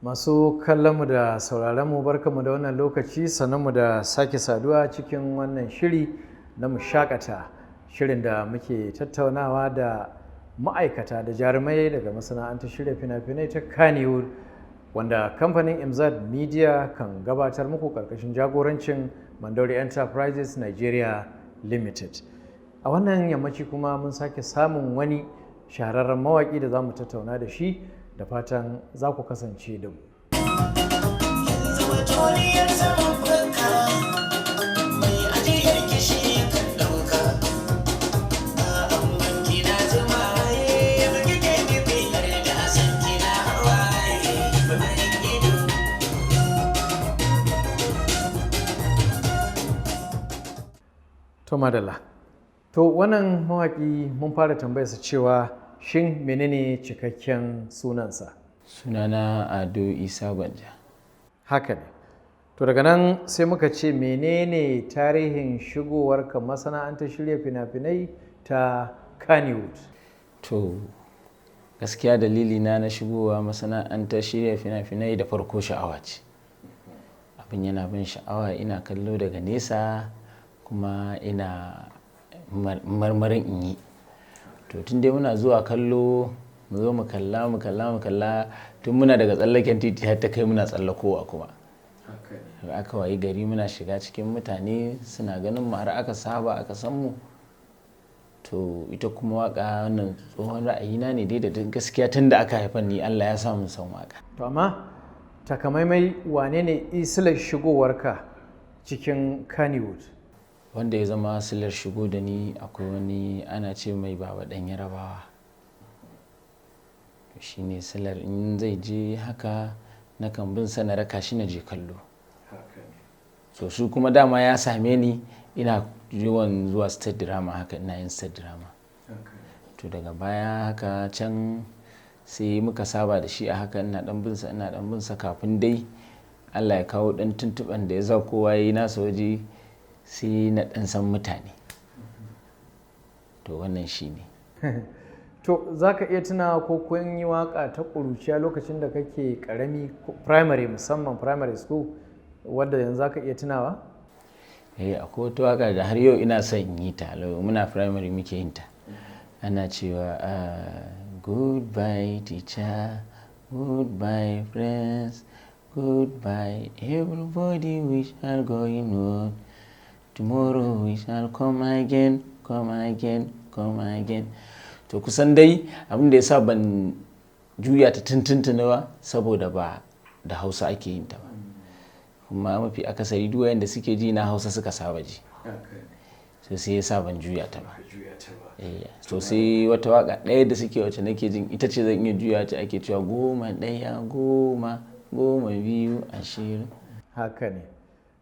Masu kallonmu da sauraronmu, barkanmu da wannan lokaci, sannunmu da sake saduwa cikin wannan shiri na Mu Shakata, shirin da muke tattaunawa da ma'aikata da jarumai daga masana'antar shirya fina-finai ta Kannywood, wanda kamfanin Imzad Media kan gabatar muku karkashin jagorancin Mandawari Enterprises Nigeria Limited. A wannan yammaci kuma mun sake samun wani shahararren mawaƙi da za mu tattauna da shi, da fatan za ku kasance da mu. Yanzu batoliyar zaman banka mai ajiyar kishi kan ɗauka. An kina zuma ya kike nufi har da san kina hawaye bayan ido. To madalla. To wannan mawaƙi mun fara tambayarsa cewa shin menene cikakken sunansa? Sunana Ado Isa Gwanja. Haka ne. To daga nan sai muka ce menene tarihin shigowarka masana'antar shirya fina-finai ta Kannywood? To gaskiya dalili na na shigowa masana'antar shirya fina-finai da farko sha'awa ce. Abin yana bin sha'awa, ina kallo daga nesa kuma ina marmarin in yi. To tun dai muna zuwa kallo, mu zo mu kalla, mu kalla, mu kalla, tun muna daga tsallaken titi har ta kai muna tsallakowa kuma. Aka wayi gari muna shiga cikin mutane suna ganin mu har aka saba aka san mu. To ita kuma waka wannan tsohon ra'ayina ne dai da duk gaskiya tun da aka haifa ni Allah ya sa mun san waka. To amma takamaimai wane ne isilar shigowarka cikin Kannywood? Wanda ya zama silar shigo da ni, akwai wani ana ce mai Baba Dan Yarabawa. Shi ne silar. In zai je haka nakan bin sa na raka shi na je kallo. So su kuma dama ya same ni ina yawan zuwa state drama haka, ina yin state drama. To daga baya haka can sai muka saba da shi a haka, ina dan bin sa, ina dan bin sa, kafin dai Allah ya kawo dan tuntuban da ya sa kowa yayi nasa waje, sai na dan san mutane. To wannan shi ne. To za ka iya tuna ko kun yi waka ta ƙuruciya lokacin da kake ƙarami, primary, musamman primary school, wadda yanzu za ka iya tunawa? Eh, akwai wata waka da har yau ina son in yi ta. Muna primary muke yin ta. Ana cewa, "Goodbye teacher, goodbye friends, goodbye everybody, we shall going on. Tomorrow we shall come again, come again, come again." To kusan dai abin da ya sa ban juya ta tuntuntuni ba, saboda ba da Hausa ake yin ta ba, kuma mafi akasari duk wayanda suke ji na Hausa suka saba ji, so sai ya sa ban juya ta ba. To sai wata waka ɗaya da suke wacce nake jin ita ce zan iya juya ta, ake cewa 10, 1, 10, 10, 2, 20. Haka ne.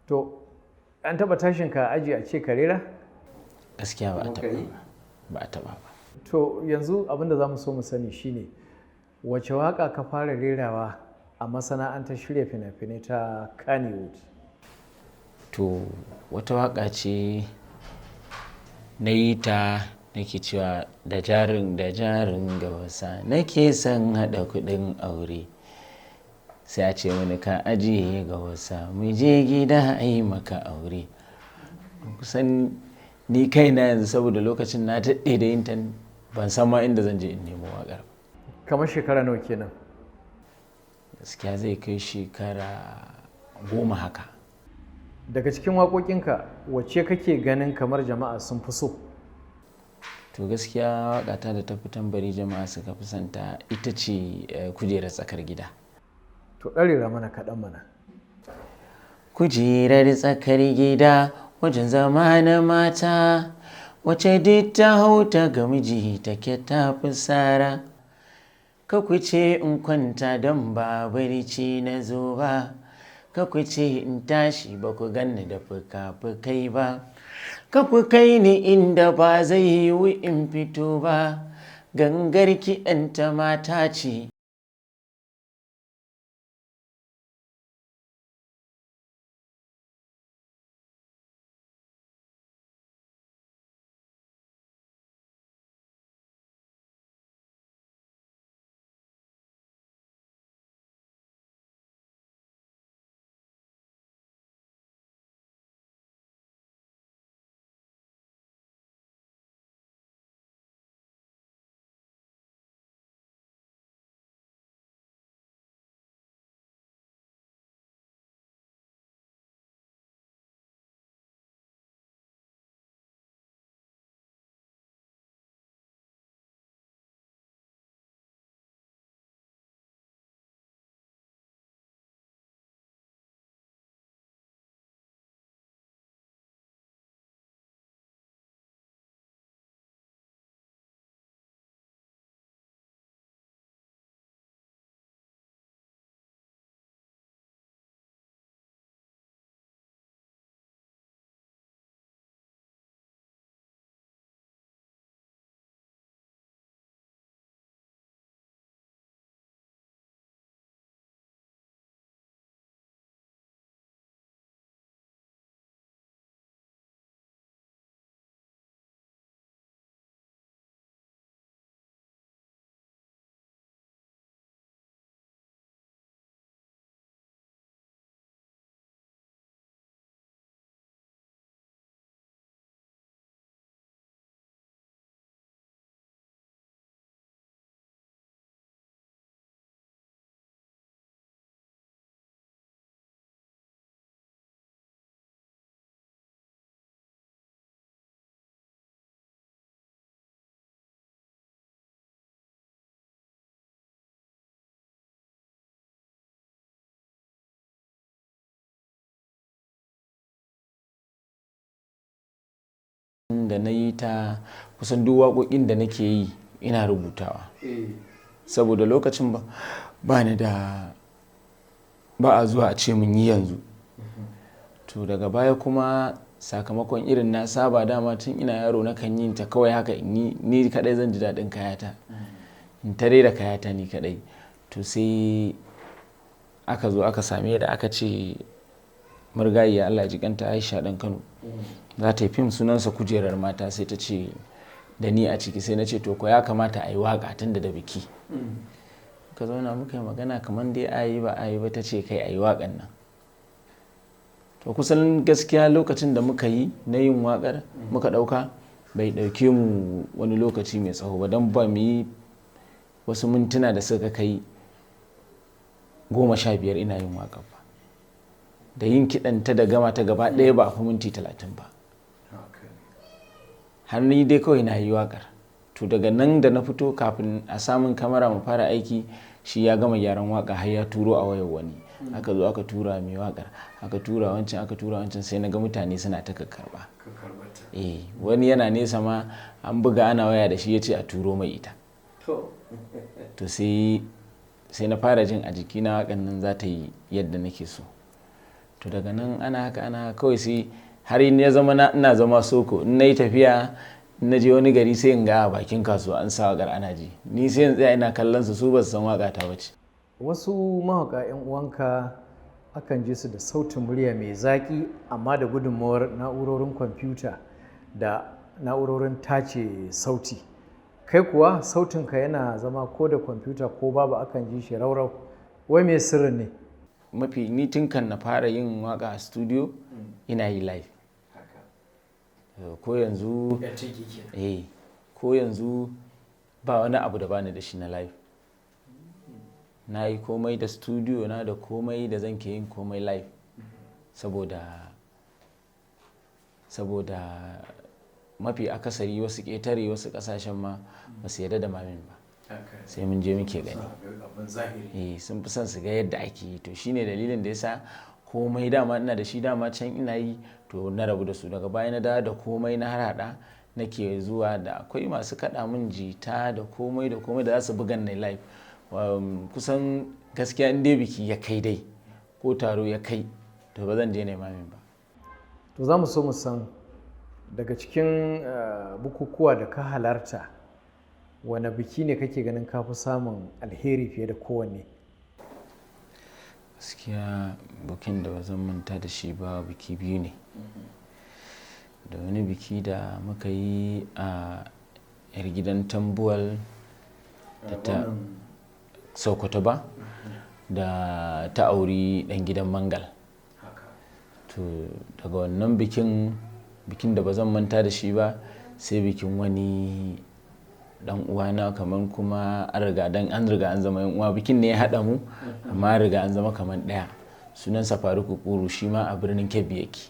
To an taɓa tashin ka aji a ce ka rera? Gaskiya ba a taɓa ba, ba a taɓa ba. To yanzu abinda za mu so mu sani shine wace waka ka fara rerawa a masana'antar shirya fina-finai ta Kannywood? To wata waka ce na yi ta, nake cewa da jarin da jarin ga wasa nake son haɗa kuɗin aure, sai a ce mani ka ajiye ga wasa, mu je gida a yi maka aure. Kusan ni kaina yanzu, saboda lokacin na daɗe da yin ta, ban san ma inda zan je in nemo waƙar. Kamar shekara nawa kenan? Gaskiya zai kai shekara 10 haka. Daga cikin waƙoƙinka, wacce kake ganin kamar jama'a sun fi so? To gaskiya waƙata da ta fi Tambari jama'a suka fi santa ita ce Kujerar Tsakar Gida. To ɗarera mana kaɗan mana. Kujerar tsakar gida wajen zama na mata, wace duk ta hau ta ga miji take ta fi sara. Ka ku ce in kwanta don ba barci na zo ba, ka ku ce in tashi ba ku ganni da fuka-fukai ba, ka ku kai ni inda ba zai yiwu in fito ba, gangar kiɗanta mata ce. Da na yi ta kusan duk waƙoƙin da nake yi ina rubutawa. Saboda lokacin ba ni da ba a zuwa a ce mun yi yanzu. To daga baya kuma sakamakon irin na saba dama tun ina yaro na kan yin ta kawai haka in yi ni kaɗai zan ji daɗin kayata. In ta rera kayata ni kaɗai. To sai aka zo aka same da aka ce marigayiya Allah ya ji ƙanta Aisha ɗan Kano. Za ta yi fim sunansa Kujerar Mata, sai ta ce da ni a ciki, sai na ce to ko ya kamata a yi waƙa tun da biki. Muka zauna muka yi magana kamar dai a yi ba a yi ba, ta ce kai a yi waƙan nan. To kusan gaskiya lokacin da muka yi na yin waƙar muka ɗauka bai ɗauke mu wani lokaci mai tsawo ba, don ba mu yi wasu mintuna da suka kai 15 ina yin waƙar ba. Da yin kiɗanta da gama ta gaba ɗaya ba a fi minti 30 ba. Har ni dai kawai na yi waƙar. To daga nan da na fito kafin a samun kamara mu fara aiki, shi ya gama gyaran waƙa har ya turo a wayar wani. Aka zo aka tura mai waƙar, aka tura wancan, aka tura wancan, sai na ga mutane suna ta kakkarɓa. Eh, wani yana nesa ma an buga ana waya da shi ya ce a turo mai ita. To sai na fara jin a jikina waƙan nan za ta yi yadda nake so. To daga nan ana haka ana haka kawai sai har ya zama ina zama soko. In na yi tafiya in na je wani gari sai in ga a bakin kasuwa an sa waƙar ana ji. Ni sai in tsaya ina kallon su, su ba su san waƙa ta ba ce. Wasu mawaƙa 'yan uwanka akan ji su da sautin murya mai zaƙi amma da gudunmawar na'urorin kwamfuta da na'urorin tace sauti. Kai kuwa sautinka yana zama ko da kwamfuta ko babu akan ji shi raurau. Wai me sirrin ne? Mafi ni tun kan na fara yin waƙa a studio ina yi live. Ko yanzu, ko yanzu ba wani abu da bani da shi na live. Na yi komai da studio na da komai da zan ke yin komai live, saboda mafi akasari wasu ƙetare, wasu ƙasashen ma ba su yarda da mamin ba, sai mun je muke gani. Eh, sun fi son su ga yadda ake yi. To, shine dalilin da yasa komai dama ina da shi, dama can ina yi. To, na rabu da su, daga baya na dawo da komai na harhaɗa, nake zuwa da akwai masu kaɗa min jita da komai da komai da za su bugan na live. Kusan gaskiya in dai biki ya kai dai ko taro ya kai, to ba zan je na mamin ba. To, za mu so mu san daga cikin bukukuwa da ka halarta, wane biki ne kake ganin ka fi samun alheri fiye da kowanne? Gaskiya bikin da ba zan manta da shi ba, biki biyu ne. Da wani biki da muka yi a yar gidan Tambuwal da ta Sokoto ba, da ta auri dan gidan Mangal. To, daga wannan bikin, bikin da ba zan manta da shi ba, sai bikin wani dan uwana, kamar kuma an riga dan an riga an zama yan uwa, bikin ne ya haɗa mu, amma an riga an zama kamar ɗaya. Sunansa Faruku Kuru, shi ma a birnin Kebbi yake.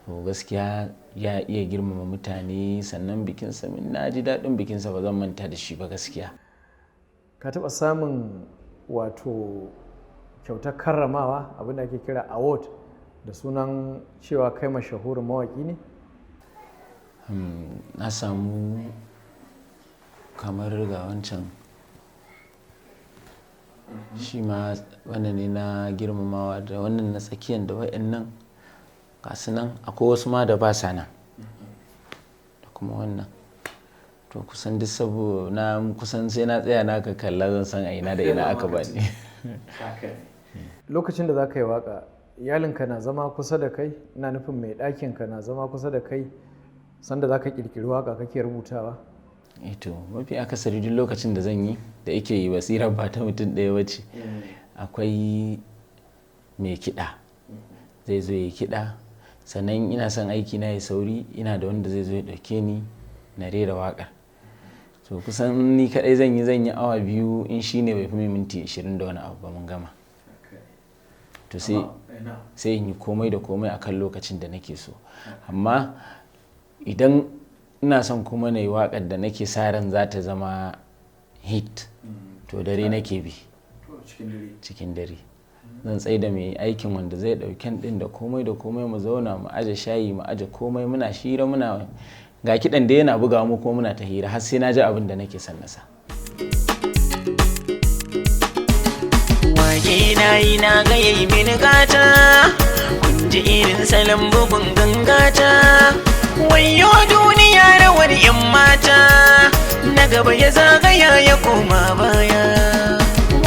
To, gaskiya ya iya girmama mutane, sannan bikinsa min na ji daɗin bikinsa, ba zan manta da shi ba gaskiya. Ka taɓa samun wato kyautar karramawa, abin da ake kira award, da sunan cewa kai mashahurin mawaƙi ne? Na samu, kamar ga wancan, shi ma wannan ne na girmamawa, da wannan na tsakiyan, da wa'annan ga su nan, akwai wasu ma da ba sa nan, da kuma wannan. To, kusan duk sabo na kusan sai na tsaya na ka kalla zan san a ina da ina aka bani. Lokacin da za ka yi waka, iyalinka na zama kusa da kai? Ina nufin mai ɗakinka na zama kusa da kai sanda za ka ƙirƙiri waka kake rubutawa? Eh, to, mafi akasari duk lokacin da zan yi, da yake yi basira ba ta mutum ɗaya ba ce, akwai mai kiɗa, zai zo ya kiɗa. Sannan ina son aiki na ya sauri, ina da wanda zai zo ya ɗauke ni na rera waƙar. To, kusan ni kaɗai zan yi awa 2, in shi ne bai fi minti 20 da wani abu ba, mun gama. To, sai in yi komai da komai akan lokacin da nake so. Amma idan ina son kuma na yi waƙar da nake sa ran za ta zama hit, to dare nake bi. Cikin dare zan tsaye da mai aikin wanda zai ɗauken ɗin da komai da komai, mu zauna, mu aje shayi, mu aje komai, muna shira, muna ga kiɗan da yana buga mu, ko muna ta hira har sai na ji abin da nake son na sa. Wake na yi na ga yayi mini gata, kun ji irin salon bugun gangata. Wayo duniya, rawar yan mata, na gaba ya zagaya ya koma baya.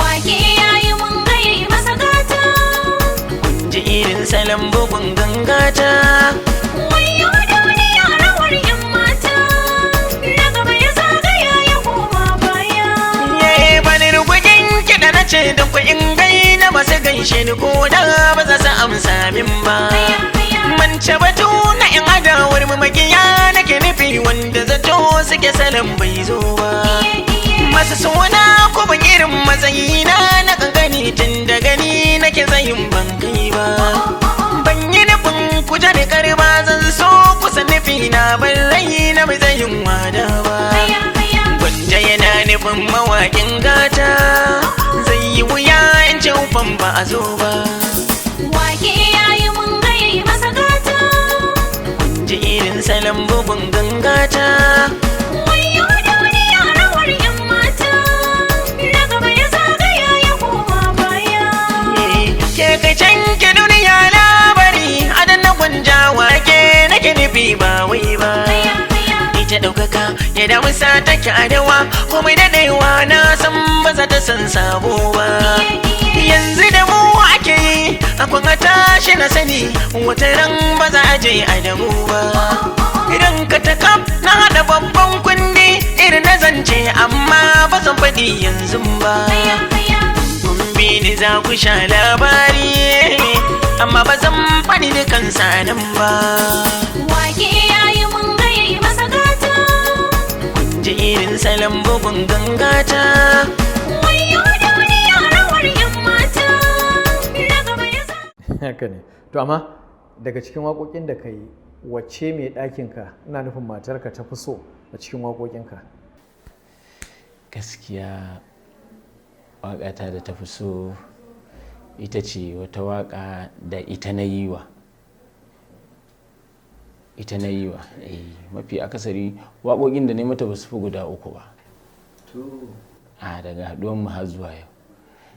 Wake yayi mun gaye masa gata. Kun ji irin salon bugun gangata. Wayo duniya, rawar yan mata, na gaba ya zagaya ya koma baya. Ye bani rugugin kiɗa na ce da ku in gai na masu gaishe ni, ko da ba za su amsa min ba. Mance batu na in adawar mu, makiya nake nufi, wanda zato suke salon bai zo ba. Masu suna ko ban irin matsayina na kankani, tun da gani nake tsayin ban kai ba. Ban yi nufin ku ja ni karba, zan so kusa nufi na ban rai na mai tsayin wada ba. Gwanja yana nufin mawaƙin gata, zai yi wuya in ce ufan ba a zo ba. Wake yayi mun gaye masa gata. Kun ji irin salon bugun gangata. Wayo duniya, rawar yan mata, na gaba ya zagaya ya koma baya. Ke kai can ke duniya labari, adan na gwanja wake nake nufi ba wai ba. Ita ɗaukaka ya damusa take adawa, komai daɗewa na san ba za ta san sabo ba. Yanzu da mu ake yi, akwai a tashi na sani, wata ran ba za a je a damu ba. Ranka ta kaf na haɗa babban kundi irin na zance, amma ba zan faɗi yanzu ba. Kun bi ni za ku sha labari, amma ba zan faɗi dukan sanan ba. Wake yayi mun gaye masa gata. Kun ji irin salon bugun gangata. Wayo duniya. Haka ne. To amma daga cikin waƙoƙin da ka yi, wacce mai ɗakinka, ina nufin matarka, ta fi so a cikin waƙoƙinka? Gaskiya waƙata da ta fi so ita ce wata waƙa da ita na yi wa, ita na yi wa. Eh, mafi akasari waƙoƙin da na mata ba su fi guda uku ba a daga haɗuwan mu har zuwa yau.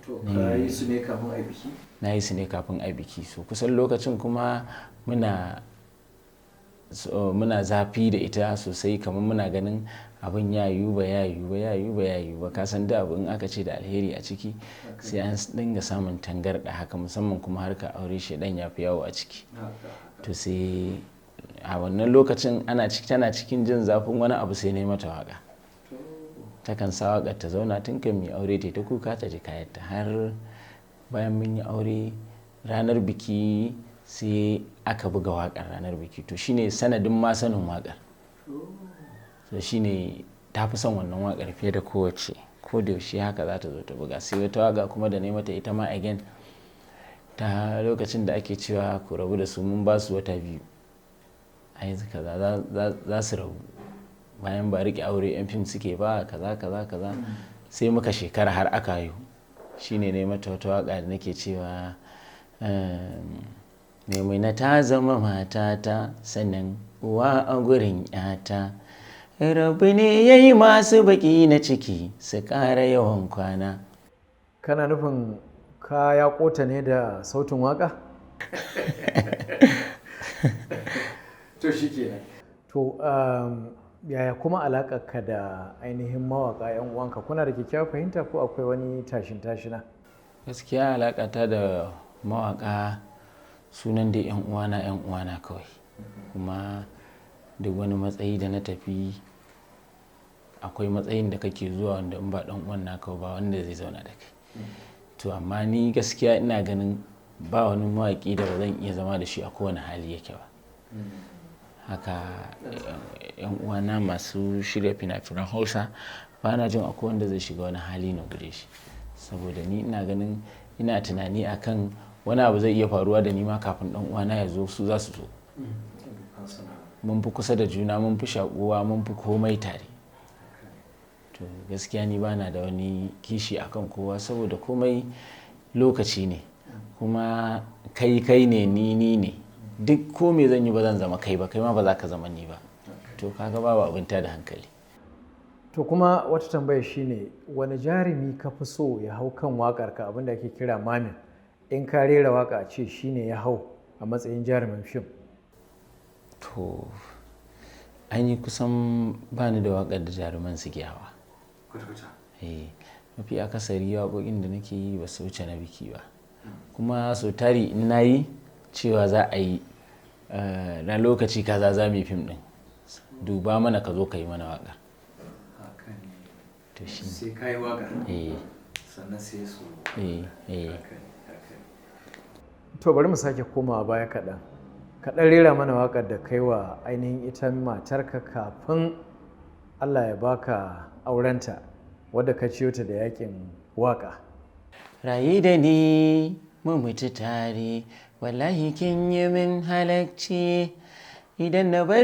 To, ka yi su ne kafin a biki? Na yi su ne kafin a biki. So kusan lokacin kuma muna so, muna zafi da ita sosai, kamar muna ganin abin ya yiwu ba ya yiwu ba ya yiwu ba ya yiwu ba. Ka san da abu in aka ce da alheri a ciki sai an dinga samun tangarɗa haka, musamman kuma harka aure, shedan ya fi yawo a ciki. To sai a wannan lokacin ana ciki, tana cikin jin zafin wani abu, sai na yi mata waka. Takan sa waƙar ta zauna tun kan mu aure, ta kuka, ta ji kayanta, har bayan mun yi aure, ranar biki sai aka buga waƙar ranar biki. To shine sanadin ma sanin waƙar. To shine ta fi son wannan waƙar fiye da kowace. Ko da yaushe haka za ta zo ta buga. Sai wata waƙa kuma da na mata ita ma again, ta lokacin da ake cewa ku rabu da su, mun ba su wata 2, a yanzu kaza za su rabu, bayan ba riƙe aure yan fim suke ba, kaza kaza kaza. Sai muka shekara har aka haihu, shine ne mata wata waƙa da nake cewa Maimuna ta zama matata, sannan uwa a gurin 'yata. Rabu ne ya yi masu baƙi na ciki su ƙara yawan kwana. Kana nufin ka ya kota ne da sautin waka? To shi kenan. To yaya kuma ka da ainihin mawaƙa 'yan uwanka, kuna da kyakkyawar fahimta ko akwai wani tashin tashina? Gaskiya alaƙata da mawaƙa, sunan da 'yan uwana, 'yan uwana kawai. Kuma duk wani matsayi da na tafi, akwai matsayin da kake zuwa wanda in ba ɗan uwan naka ba wanda zai zauna da kai. To amma ni gaskiya ina ganin ba wani mawaƙi da ba zan iya zama da shi a kowane hali yake ba. Haka yan uwana masu shirya fina-finan Hausa, ba na jin akwai wanda zai shiga wani hali na guje shi, saboda ni ina ganin, ina tunani akan wani abu zai iya faruwa da ni ma kafin dan uwana ya zo, su za su zo. Mun fi kusa da juna, mun fi shakuwa, mun fi komai tare. To gaskiya ni bana da wani kishi akan kowa, saboda komai lokaci ne, kuma kai kai ne, ni ni ne. Duk ko me zan yi, ba zan zama kai ba, kai ma ba za ka zama ni ba. To kaga babu abin da hankali. To kuma wata tambaya shine, wani jarumi ka fi so ya hau kan waƙar ka, abinda ake kira mamin, in ka rera waka a ce shine ya hau a matsayin jarumin fim? To an yi kusan ba ni da waƙar da jaruman suke hawa. Eh, mafi akasari waƙoƙin da nake yi ba su wuce na biki ba. Kuma sau tari in na yi cewa za a yi na lokaci kaza za mu yi fim ɗin, duba mana ka zo ka yi mana waƙar. To shi sai ka yi waƙa eh. sannan sai su Eh eh. To bari mu sake komawa baya kaɗan, kaɗan rera mana waƙar da kai wa ainihin ita matarka kafin Allah ya baka aurenta, wadda ka ciyo ta da yakin waƙa. Rayu da ni mu mutu tare, wallahi kin yi min halacci. Idan na bar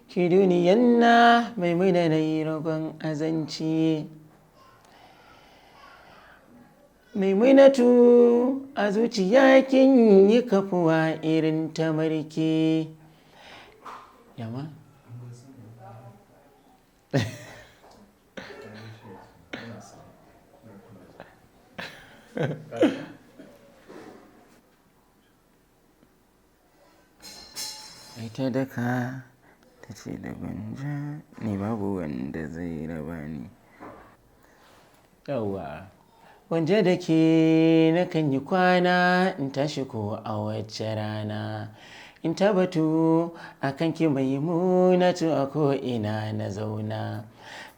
ki duniyan na, Maimuna, na yi ragon azanci. Maimunatu, a zuciya kin yi kafuwa irin ta marke. Yama? Ita daka ta ce da gwanja ni babu wanda zai raba ni. Yawwa. Gwanja da ke na kan yi kwana in tashi ko a wacce rana. In tabbatu a kan ki Maimunatu a ko ina na zauna.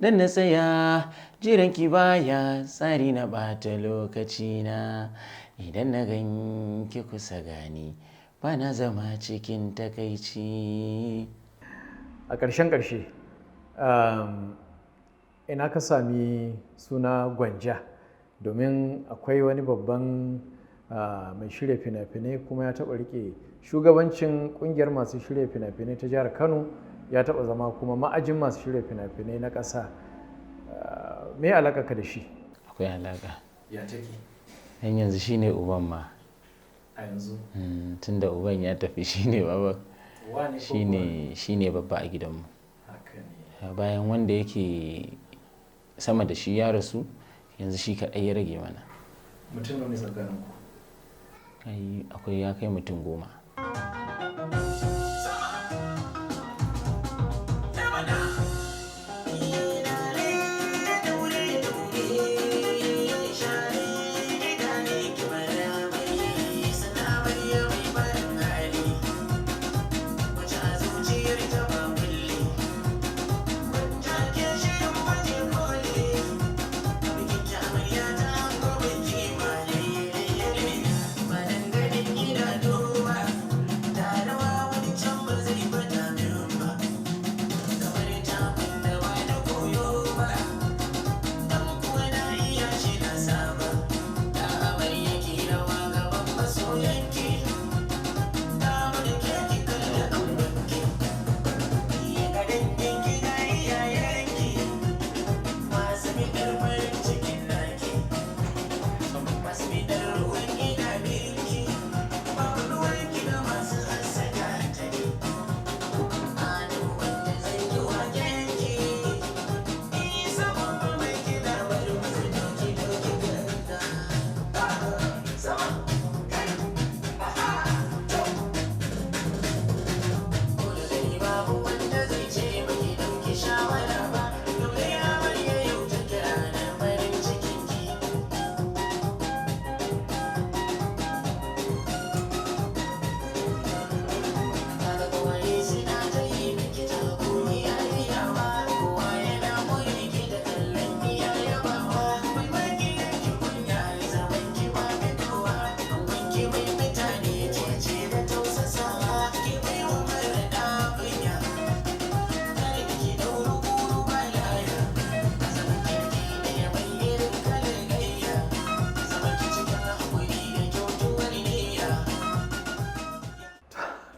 Dan na tsaya jiran ki baya tsari na ɓata lokacina. Idan na gan ki kusa gani, ba na zama cikin takaici. A ƙarshen ƙarshe, ina ka sami suna Gwanja? Domin akwai wani babban mai shirya fina-finai, kuma ya taɓa rike shugabancin ƙungiyar masu shirya fina-finai ta jihar Kano, ya taɓa zama kuma ma'ajin masu shirya fina-finai na ƙasa. Me alaƙa ka da shi? Akwai alaƙa. Ya take? Dan yanzu shine uban ma. A yanzu? Tunda uban ya tafi, shine baba. Wane ko? Shine babba a gidanmu. Haka ne. Bayan wanda yake sama da shi ya rasu, yanzu shi kaɗai ya rage mana. Mutum nawa ne tsakaninku? Ai akwai, ya kai mutum 10.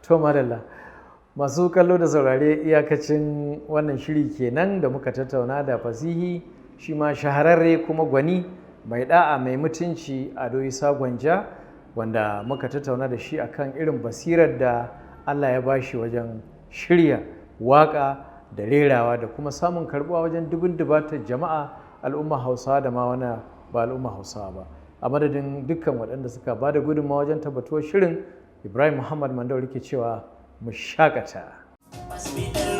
To madalla, masu kallo da saurare, iyakacin wannan shiri kenan da muka tattauna da fasihi, shi ma shahararre kuma gwani mai da'a mai mutunci, Ado Isa Gwanja, wanda muka tattauna da shi akan irin basirar da Allah ya bashi wajen shirya waka da rerawa da kuma samun karbuwa wajen dubun dubatar jama'a, al'umma Hausawa da ma wani ba al'umma Hausawa ba. A madadin dukkan waɗanda suka ba da gudunmawa wajen tabbatuwar shirin, Ibrahim Muhammad Mandawari ke cewa mu shakata. Masu